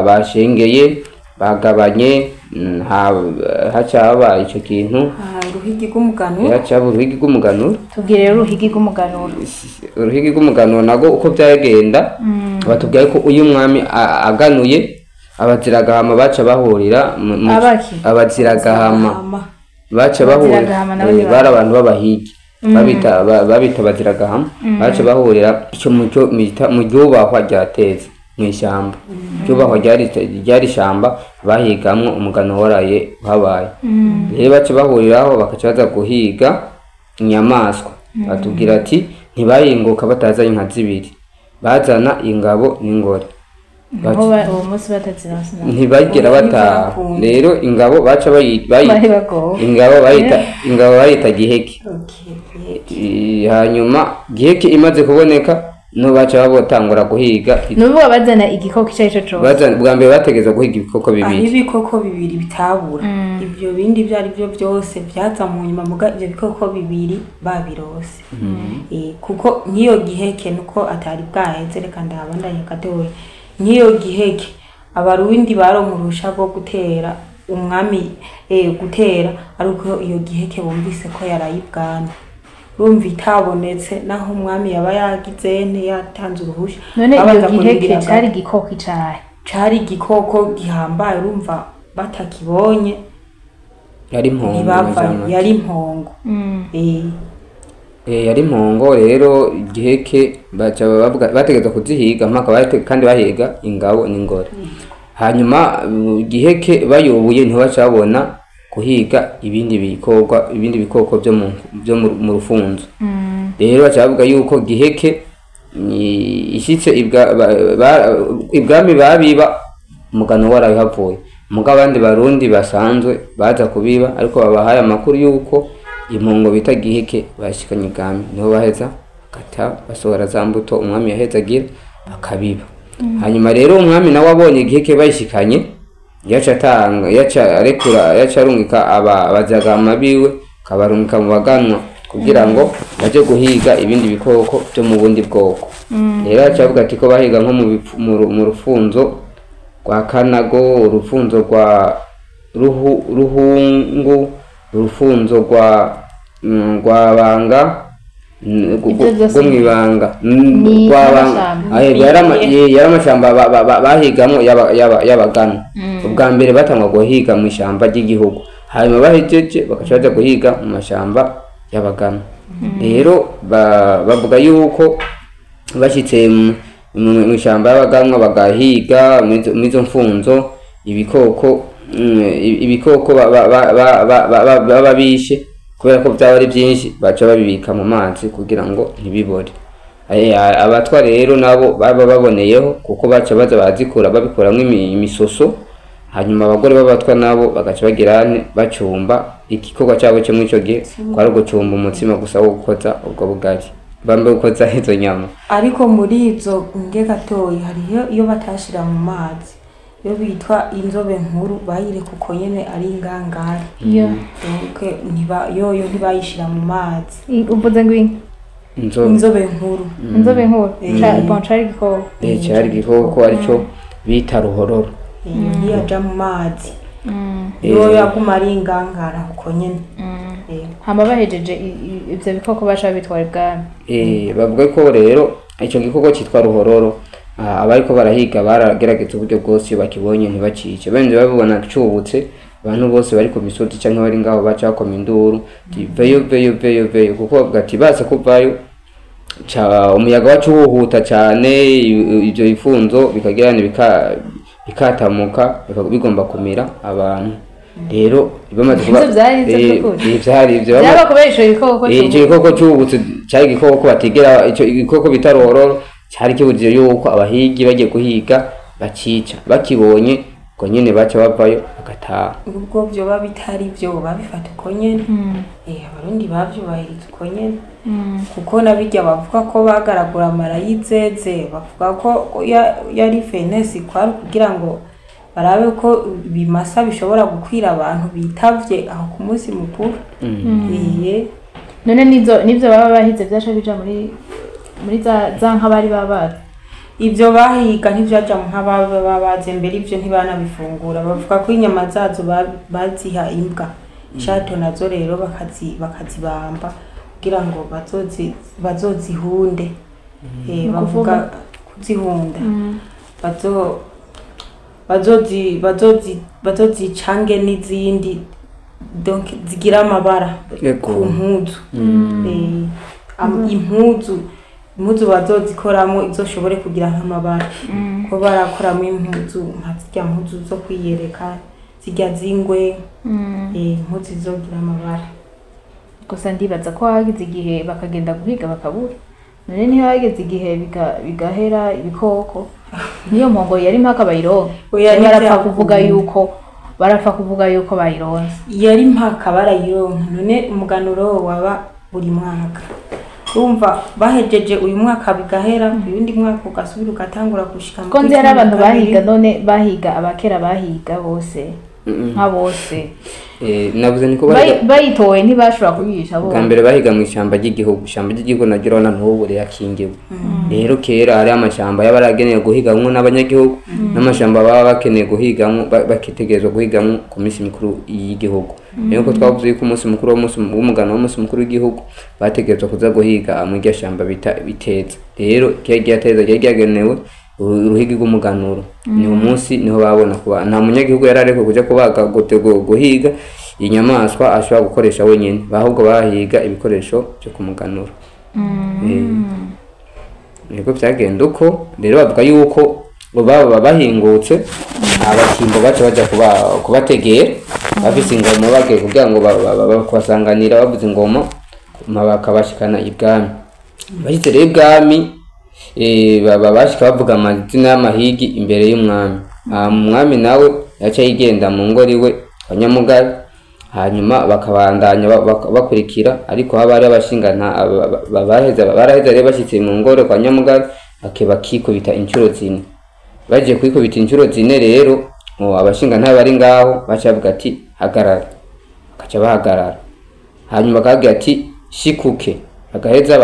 bashengeye bagabanye, haca haba ico kintu. Uruhigi rw'umuganuro. Haca haba uruhigi rw'umuganuro. Tubwire rero uruhigi rw'umuganuro. Uruhigi rw'umuganuro nago uko byagenda, batubwiye ko uyu mwami aganuye, abaziragahama baca bahurira Abaki? Abaziragahama baca bahurira. Abaziragahama nabo ni Bari abantu b'abahigi babita babita abaziragahama, baca bahurira icyo mu cyo mwita mu ryubahwa rya Teza mu ishyamba ryubahwa ryari ishyamba bahigamwo umugano waraye habaye. Rero baca bahuriraho bakaca baza guhiga inyamaswa. Batubwira ati ntibahinguka batazanye inka zibiri, bazana ingabo n'ingore. Niho uwo munsi batazironse nabo. Ntibagera bataha. Ntibakunda. Rero ingabo baca Bari bagowe. Ingabo bayita giheke. Okay. Hanyuma giheke imaze kuboneka no baca babotangura guhiga. Nubu bazana igikoko icyo ari cyo cyose. Bwa mbere bategeza guhiga ibikoko Aho bibiri. Ibikoko bibiri bitabura, ibyo bindi ibyo ari byo byose byaza mu nyuma, muga ibyo bikoko bibiri babirose. Kuko nk'iyo giheke nuko atari bwaheze, reka ndabandanye gatoya. Nk'iyo giheke Abarundi baronka uruhusha rwo gutera umwami, gutera ari uko iyo giheke bumvise ko yaraye ibwami. Urumva itabonetse, naho umwami yaba yagize yatanze uruhusha, None iyo babanza giheke kurindira cari igikoko icahe? Cari igikoko gihambaye. Urumva batakibonye Yari impongo. ntibava. Amajambo. Yari impongo. Yari impongo. Rero igiheke baca bavuga bategeza kuzihiga mpaka kandi bahiga ingabo n'ingore. Hanyuma igiheke bayobuye ntibaca babona guhiga ibindi bikorwa, ibindi bikoko byo mu rufunzo. Rero baca bavuga yuko giheke ishitse ibwami babiba umugano warabihavuye, muga abandi Barundi basanzwe baza kubiba, ariko babahaye amakuru yuko impongo bita giheke bashikanye ibwami, niho baheza bakata basohora za mbuto umwami yaheza agira bakabiba. Hanyuma rero umwami nawe abonye igiheke bayishikanye, yaca atanga, yaca arekura, yaca arungika abazagama biwe, akabarungika mu baganwa kugira ngo baje guhiga ibindi bikoko byo mu bundi bwoko. Rero yaca avuga ati ko bahiga nko mu rufunzo rwa Kanago, urufunzo rwa Ruhungu, urufunzo rwa Banga, Ivyo vyose rwo mw'ibanga. Ni Rwa Banga. amashamba. Aye, yari amashamba bahigamwo y'abagana. Ubwa mbere batangwa guhiga mu ishyamba ry'igihugu, hanyuma bahejeje bagaca baja guhiga mu mashamba y'abagana. Rero bavuga yuko bashitse mu ishyamba y'abaganwa bagahiga mw'izo mfunzo ibikoko, ibikoko baba bishe, kubera ko byaba ari byinshi baca babibika mu mazi kugira ngo ntibibore. Abatwa rero nabo baba baboneyeho, kuko baca baza barazikura babikuramwo imisoso. Hanyuma abagore b'abatwa nabo bagaca bagira ane bacumba. Igikorwa cyabo cyo muri ico gihe kwari ugucumba umutsima gusa wo gukoza ubwo bugari, bambe gukoza izo nyama. Ariko muri izo nge gatoyi hariho iyo batashira mu mazi. Yo bitwa inzobe nkuru bayireka uko nyene ari ingangare. Iyo Donc ntiba yoyo ntibayishira mu mazi. Uvuze ngo inka Inzobe. Inzobe nkuru. Inzobe nkuru. Bon, cari igikoko. Cari igikoko arico bita ruhororo. Iyo ntiyaja mu mazi. Yoyo yaguma ari ingangara uko nyene. Hama bahejeje ivyo bikoko baca bitwara ibwami. Bavuga ko rero ico gikoko citwa ruhororo, abariko barahiga baragerageza uburyo bwose bakibonye ntibacice, benze babibona cubutse abantu bose bari ku misozi canke bari ngaho baca bakoma induru ati veyo veyo veyo veyo, kuko bavuga ati baza kuvayo ca umuyaga wacu uhuhuta cane, ivyo bifunzo bikagira bikatamuka bigomba kumira abantu. Rero bamaze kuba Ivyo vyari ivyo vy'ukuri? Vyari ivyo. Vyaba kubera ico gikoko Ico gikoko cubutse cari igikoko batigera, ico igikoko bita ruhororo cari kibujije yuko abahigi bagiye guhiga bacica, bakibonye ubwo nyene baca bavayo bagataha. Ubwo vyoba bitari vyo babifata uko nyene. Abarundi bavyubahiriza uko nyene. Kuko nabirya bavuga ko bagaragura amara y'izeze, bavuga ko yari fenesi kwari kugira ngo barabe ko ibimasa bishobora gukwira abantu bitavye aho ku munsi mukuru. None nivyo baba bahize vyaca bija muri za nka bari babaze. Ivyo bahiga ntivyaja mu nka baba babaze mbere, ivyo ntibanabifungura. Bavuga ko inyama zazo baziha imbwa. Ishato nazo rero bakazibamba kugira ngo bazozihunde. Bavuga kuzihunda. Bazozicange n'izindi, donc zigira amabara ku mpuzu. Impuzu bazozikoramo izoshobore kugira nk'amabara. Ko barakoramo impuzu nka zirya mpuzu zo kwiyereka, zirya zingwe, impuzu zizogira amabara. Gusa ndibaza ko hageze igihe bakagenda guhiga bakabura. None niho hageze igihe bigahera ibikoko. Niyo mpongo yari mpaka bayironka. Oya, Barapfa kuvuga yuko barapfa kuvuga yuko bayironse. Yari mpaka barayironka. None umuganuro waba buri mwaka. Urumva bahejeje uyu mwaka bigahera, uyundi mwaka ugasubira ugatangura gushika mu Ko nzi hari abantu kwezi bahiga, none bahiga abakera bahiga bose nka bose. Navuze niko bahiga. Bayitoye ntibashobora kuyica bo. Bwa mbere bahiga mu ishyamba ry'igihugu, ishyamba ry'igihugu naryo urabona n'ubu rirakingiwe. Rero kera hari amashamba yaba yaragenewe guhigamwo n'abanyagihugu, n'amashamba baba bakeneye guhigamwo, bakitegerezwa guhigamwo ku minsi mikuru y'igihugu. Rero ko twavuze yuko umunsi mukuru w'umunsi w'umugano w'umunsi mukuru w'igihugu bategerezwa kuza guhiga mu iryo shamba bita Biteza. Rero kera ryateza ryari ryagenewe uruhigi rw'umuganuro. Ni umunsi niho babona kuba nta munyagihugu yari ariko kuja kubaga guhiga inyamaswa ashobora gukoresha wenyine, ahubwo bahiga ibikoresho byo kumuganura. Niko byagenda uko. Rero bavuga yuko ngo baba bahingutse abatimbo baca baja kubategera bafise ingoma, bagiye kugira ngo kubasanganira bavuze ingoma bakabashikana ibwami. Bashitse rero ibwami, bashika bavuga amazina y'amahigi imbere y'umwami. Umwami nawe yaca yigenda mu ngoro iwe kwa Nyamugabe, hanyuma bakabandanya bakurikira, ariko haba hari abashingana, baraheza rero bashitse mu ngoro kwa Nyamugabe bakikubita inshuro zine. Bagiye kwikubita inshuro zine rero, abashinga bari ngaho baca bavuga ati hagarara, bakaca bahagarara. Hanyuma bakavuga ati shikuke, bagaheza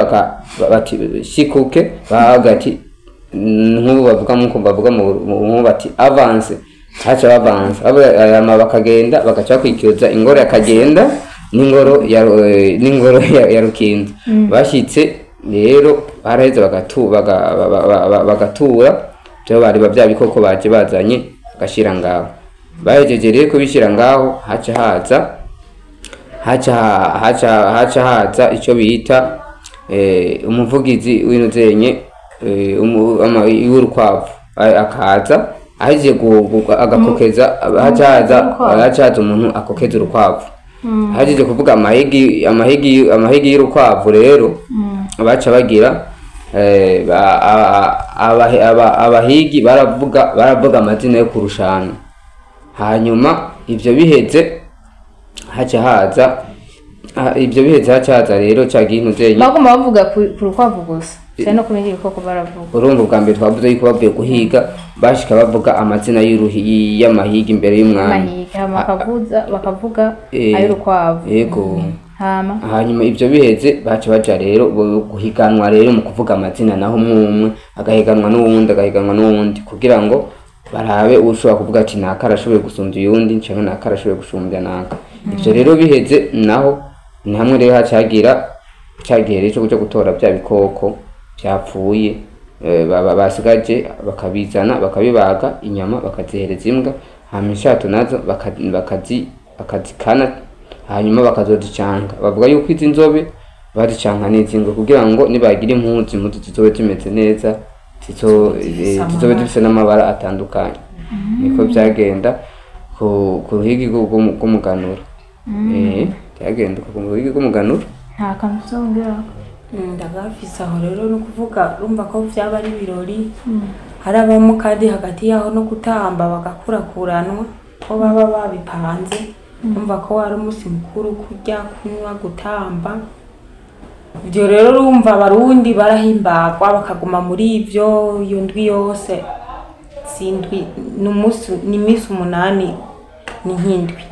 bati shikuke, bavuga ati nk'ubu bavuga nk'uko bavuga mu bati avance, haca bavanza. Hama bakagenda bagaca bakwikiza ingoro yakagenda n'ingoro ya n'ingoro ya Rukinzo. Bashitse rero baraheza bagatura byo bari bya bikoko baje bazanye bagashira ngaho. Bahejeje rero kubishira ngaho, haca haza haca haca haca haza ico bita umuvugizi w'intuzenye, w'urukwavu akaza ahejeje agakokeza, haca haza haca haza umuntu akokeza urukwavu. Ahejeje kuvuga amahigi y'urukwavu rero, baca bagira abahigi baravuga amazina yo kurushana. Hanyuma ivyo biheze haca haza, ivyo biheze haca haza rero ca gintu zenye baguma bavuga ku rukwavu gusa. Cyane no ku bindi bikoko baravuga. Urumva, ubwa mbere twavuze yuko bavuye guhiga bashika bavuga amazina y'amahiga imbere y'umwami. Amahiga, hama bakavuga ay'urukwavu. Yego. Hama Hanyuma ibyo biheze, baca baja rero guhiganwa rero mu kuvuga amazina, naho umwe umwe agahiganwa n'uwundi, agahiganwa n'uwundi, kugira ngo barabe ushobora kuvuga ati naka arashoboye gusumbya uyundi, canke naka arashoboye gusumbya naka. Ivyo rero biheze, naho ni hamwe rero hacagira ca gihe rero co kuja gutora bya bikoko vyapfuye, basigaje, bakabizana, bakabibaga, inyama bakazihereza imbwa, hama inshato nazo bakazikana, hanyuma bakazozicanga. Bavuga yuko izi nzobe bazicanga n'izingwe kugira ngo nibagira impuzu zizobe zimeze neza, zizobe zifise n'amabara atandukanye. Niko byagenda ku ruhigi rw'umuganura. Byagenda ku ruhigi rw'umuganura. Nta kantu uzongerako? Ndagafise aho rero. Ni ukuvuga, urumva ko vyaba ari ibirori, harabamo kandi hagati yaho no gutamba, bagakurakuranwa ko baba babipanze. Urumva ko wari umunsi mukuru, kurya, kunywa, gutamba. Ibyo rero, urumva Abarundi barahimbagwa, bakaguma muri ivyo iyo ndwi yose. Si indwi, ni umunsi, ni iminsi 8, ni nk'indwi.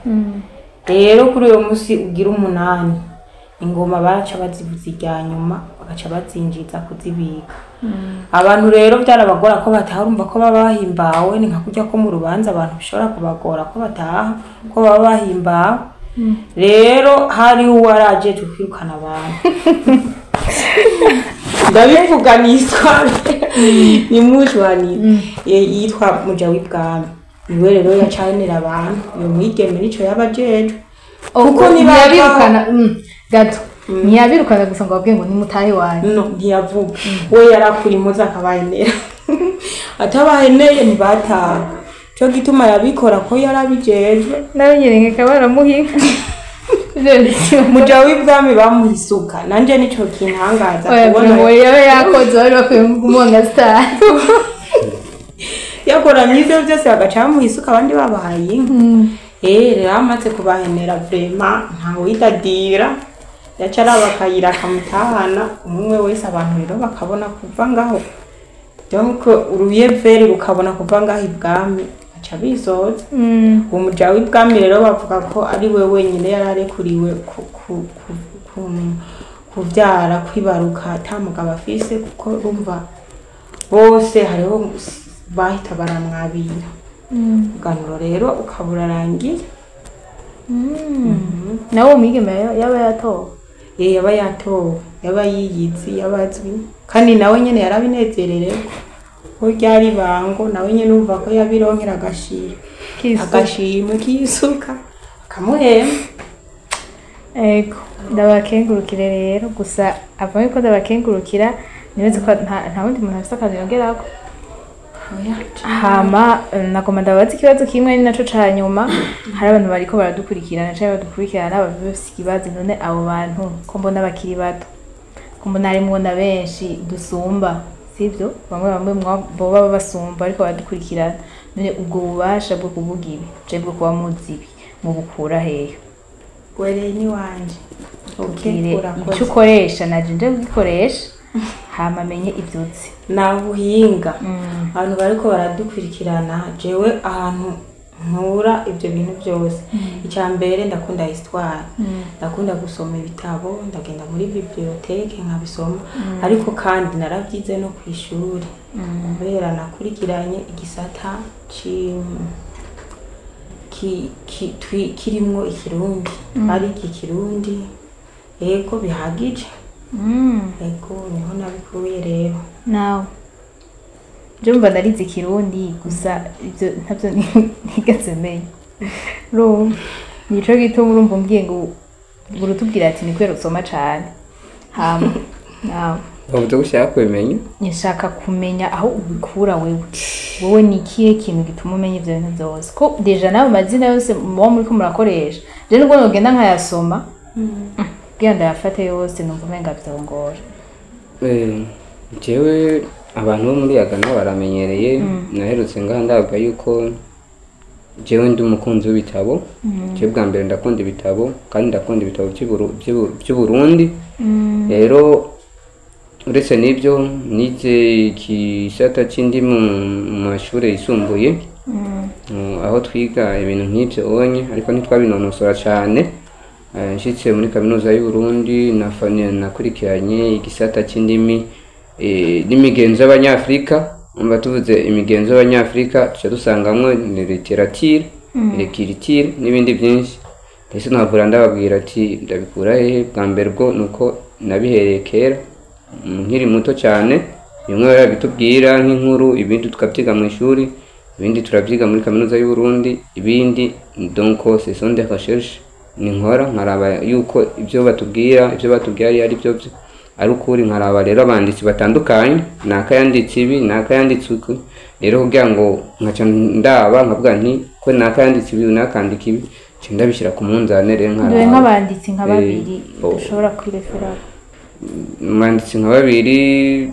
Rero kuri uyo munsi ugira 8, ingoma baraca bazivuza irya nyuma, bagaca bazinjiza kuzibika. Abantu rero byarabagora ko bataha. Urumva ko baba bahimbawe, ni nka kurya ko mu rubanza abantu bishobora kubagora ko bataha, ko baba bahimbawe. Rero hariho uwarajejwe kwirukana abantu. Ndabivuga ni histoire, ni mushwani yitwa Muja w'Ibwami, niwe rero yacanira abantu. Iyo mwigeme nico yaba ajejwe, kuko niba Ntiyabirukana gato, ntiyabirukana gusa ngo babwiye ngo nimutahe wanyu. No, ntiyavuga. We yarakura impuzu akabahenera, atabaheneye ntibataha. Cyo gituma yabikora ko yarabijejwe. Nawe nyine nkeka baramuhiga. Muja w'Ibwami bamuha isuka. Nanje nico kintangaza Oya, kubona ngo yaba yakoze, bari bakwiye kumuha nka star. Yakoranye ivyo byose, bagaca bamuha isuka, abandi babahaye inka. Rero amaze kubahenera, vraiment ntawidadira, yaca araba akayira akamutahana umwe wese. Abantu rero bakabona kuva ngaho, donc uruyeveri rukabona kuva ngaho ibwami, baca bisoza. Uwo muja w'Ibwami rero bavuga ko ari we wenyine yari arekuriwe kuvyara, kwibaruka ata mugabo afise, kuko urumva bose hariho bahita baramwabira. Umuganuro rero ukaba urarangiye. Nawe uwo mwigeme yaba yatowe? Yaba yatowe, yaba yiyizi, yaba azwi, kandi nawe nyene yarabinezererewe ko ryari ibango. Nawe nyene urumva ko yabironkera agashimwe. Kisuka. Agashimwe k'isuka, akamuhemba. Ego, ndabakengurukire rero. Gusa avant yuko ndabakengurukira, nibaze ko nta wundi muntu afise akantu yongerako. Hama nagomba ndabaza ikibazo kimwe, ni naco ca nyuma. Hari abantu bariko baradukurikirana canke badukurikirana bafise ikibazo: none abo bantu ko mbona bakiri bato, ko mbona harimwo na benshi dusumba, sivyo? Bamwe bamwe boba babasumba ariko baradukurikirana, none ubwo bubasha bwo kuvuga ibi canke bwo kuba muzi ibi mubukura hehe? Wereye ni wanje. Ubwire Urakoze. Icyo ukoresha naje nje kugikoresha, hama menye ibyo uzi. Nabuhinga. Abantu bariko baradukurikirana, jewe ahantu nkura ibyo bintu byose, icya mbere ndakunda histoire, ndakunda gusoma ibitabo, ndagenda muri bibliothèque nkabisoma, ariko kandi narabyize no ku ishuri, kubera nakurikiranye igisata kirimwo Ikirundi, ari iki Kirundi. Yego, bihagije. Yego, niho nabikuye rero. Nawe je mba narize Ikirundi gusa, ibyo ntabyo nigeze menya. Urumva nico gituma urumva umbwiye ngo urutubwira ati ni kubera usoma cane. Hama nawe? Bavuze ko ushaka kubimenya. Nshaka kumenya aho ubikura wewe. Wowe ni ikihe kintu gituma umenya ivyo bintu vyose, ko déjà nawe mazina yose muba muriko murakoresha, je nubwo nogenda nkayasoma kugira ndayafate yose, numva umenga vyongora. Jewe abantu bo muri Yagana baramenyereye. Naherutse ngaha ndavuga yuko jewe ndi umukunzi w'ibitabo. Jewe bwa mbere ndakunda ibitabo, kandi ndakunda ibitabo vy'Uburundi. Rero Uretse n'ibyo, nize igisata c'indimi mu mashuri yisumbuye, aho twiga ibintu nk'ibyo onye, ariko ntitwabinonosora cyane. Nshitse muri kaminuza y'u Burundi, nakurikiranye igisata c'indimi n'imigenzo y'Abanyafrika. Umva, tuvuze imigenzo y'Abanyafrika, tuca dusangamwo ni littérature, culture n'ibindi byinshi. Ndetse ntabura ndababwira ati ndabikura hehe? Bwa mbere bwo nuko nabihereye kera, nkiri muto cyane. Bimwe barabitubwira nk'inkuru, ibindi tukabyiga mu ishuri, ibindi turabyiga muri kaminuza y'u Burundi, ibindi donc ce sont des recherches ni nkora, nkaraba yuko ibyo batubwira ari byo ari ukuri. Nkaraba rero abanditsi batandukanye, naka yanditse ibi, naka yanditse uku. Rero kugira ngo nkaca ndaba nkavuga nti ko naka yanditse ibi, nakandika ibi, nca ndabishyira ku munzane rero Dore nkaraba. nk'abanditsi nka babiri Oh. dushobora kwirefera. Umwanditsi nka babiri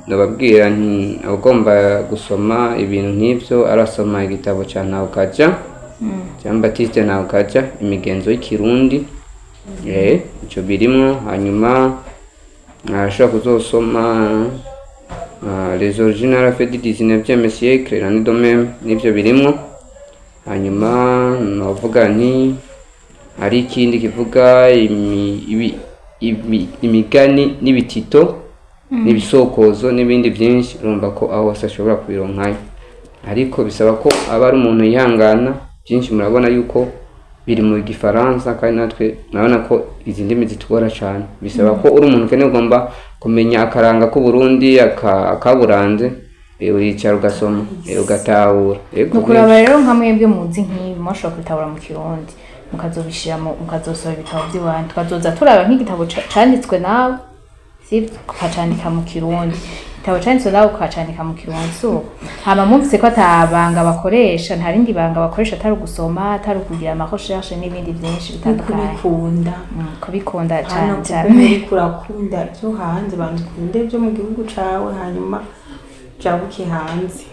ndababwira nti agomba gusoma ibintu nk'ibyo, arasoma igitabo cya Ntawukaja, Jean Baptiste Ntawukaja, Imigenzo y'Ikirundi. Ico birimwo. Hanyuma arashobora kuzosoma Les origines à la fin du 19e siècle, l'année de même, nivyo birimwo. Hanyuma novuga nti hari ikindi kivuga imigani n'ibitito n'ibisokozo n'ibindi byinshi. Urumva ko aho hose ashobora kubironkayo, ariko bisaba ko aba ari umuntu yihangana. Byinshi murabona yuko biri mu Gifaransa, kandi natwe murabona ko izi ndimi zitugora cyane. Bisaba ko uri umuntu ukeneye, ugomba kumenya akaranga k'Uburundi, akaburanze, uricara ugasoma, ugatahura. Yego. Ni ukuraba rero nka mwebwe muzi nk'ibi, mwashobora kubitabura mu Kirundi, mukazobishira mu, mukazosohora ibitabo by'iwanyu, tukazoza turaba nk'igitabo canditswe nawe, sibyo, ukacandika mu Kirundi, igitabo canditswe nawe ukacandika mu Kirundi. So hama mwumvise ko ata banga bakoresha, nta rindi banga bakoresha atari ugusoma, atari ukugira ama recherche n'ibindi byinshi bitandukanye. Kubikunda. Kubikunda cane. Hano Cane. kuko uriko urakunda ibyo hanze, banza ukunde ibyo mu gihugu cawe, hanyuma jabuke hanze.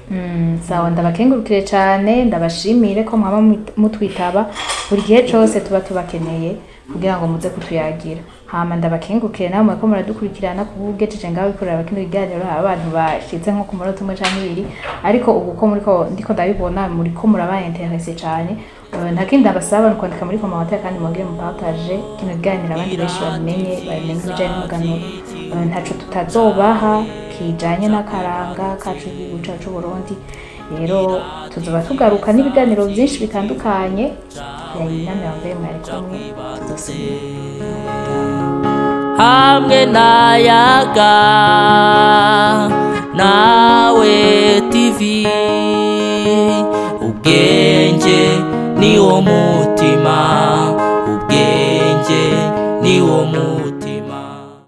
Sawa, ndabakengurukire cane, ndabashimire ko mwaba mutwitaba buri gihe cose tuba tubakeneye kugira ngo muze kutuyagira. Hama ndabakengurukire namwe ko muradukurikirana kuba ugejeje ngaho bikorera kino kiganiro. Hari abantu bashize nko ku munota umwe canke ibiri, ariko ubu ko muriko ndiko ndabibona muriko muraba intéressé cane. Nta kindi ndabasaba ni kwandika muri commentaire, kandi mwongere mupartage kino kiganiro, abandi benshi babimenye ibijanye n'umuganuro. Ntaco tutazobaha kijanye n'akaranga kacu y'igihugu cacu Burundi. Rero tuzoba tugaruka n'ibiganiro byinshi bitandukanye. Yari inama yambaye, mwari kumwe, tuzosubira. Hamwe n'Ayaga Nawe TV, ubwenge ni wo.